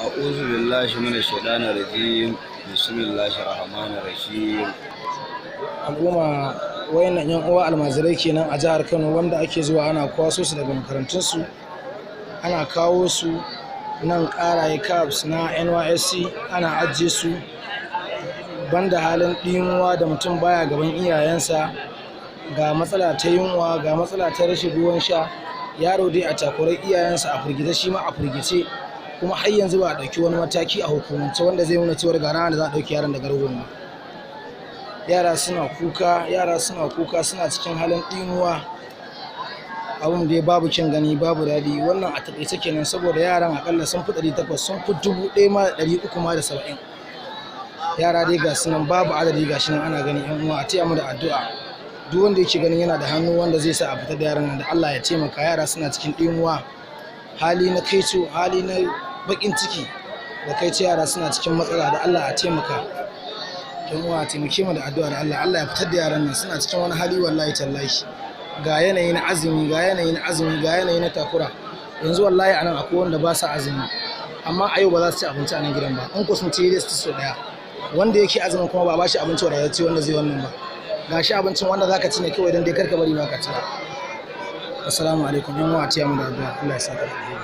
أعوذ بالله من الشيطان الرجيم، بسم الله الرحمن الرحيم. Al'umma, wayannan yan uwa almajirai kenan a jihar Kano wanda ake zuwa ana kwaso su daga makarantunsu, ana kawo su nan Karaye camps na NYSC, ana ajiye su. Banda halin ɗimuwa da mutum baya gaban iyayensa, ga matsala ta yunwa, ga matsala ta rashin ruwan sha. Yaro dai a takurai, iyayensa a firgice, shi ma a firgice. Kuma har yanzu ba a ɗauki wani mataki a hukumance wanda zai nuna cewar ga ranar da za a ɗauki yaron daga rugun ba. Yara suna kuka, yara suna kuka, suna cikin halin ɗimuwa. Abun dai babu kyan gani, babu daɗi. Wannan a taƙaice kenan, saboda yaran akalla sun fi 800, sun fi 1000 ma da 300 ma da 70. Yara dai ga su nan babu adadi, ga shi nan ana gani. Yan uwa, a taya mu da addu'a. Duk wanda yake ganin yana da hannu wanda zai sa a fitar da yaran nan, da Allah ya taimaka. Yara suna cikin ɗimuwa, hali na kaico, hali na baƙin ciki da kaico. Yara suna cikin matsala, da Allah a taimaka. Yan uwa, a taimake mu da addu'a da Allah, Allah ya fitar da yaran nan, suna cikin wani hali wallahi tallahi. Ga yanayi na azumi, ga yanayi na azumi, ga yanayi na takura. Yanzu wallahi anan akwai wanda ba sa azumi, amma a yau ba za su ci abinci a nan gidan ba. In ko sun ci dai, su ci sau ɗaya. Wanda yake azumin kuma ba ba shi abinci wadatacce wanda zai wannan ba. Ga shi abincin wanda zaka ci ne kawai, don dai karka bari ba ka ci ba. Assalamu alaikum yan uwa, a taya mu da addu'a. Allah ya saka alheri.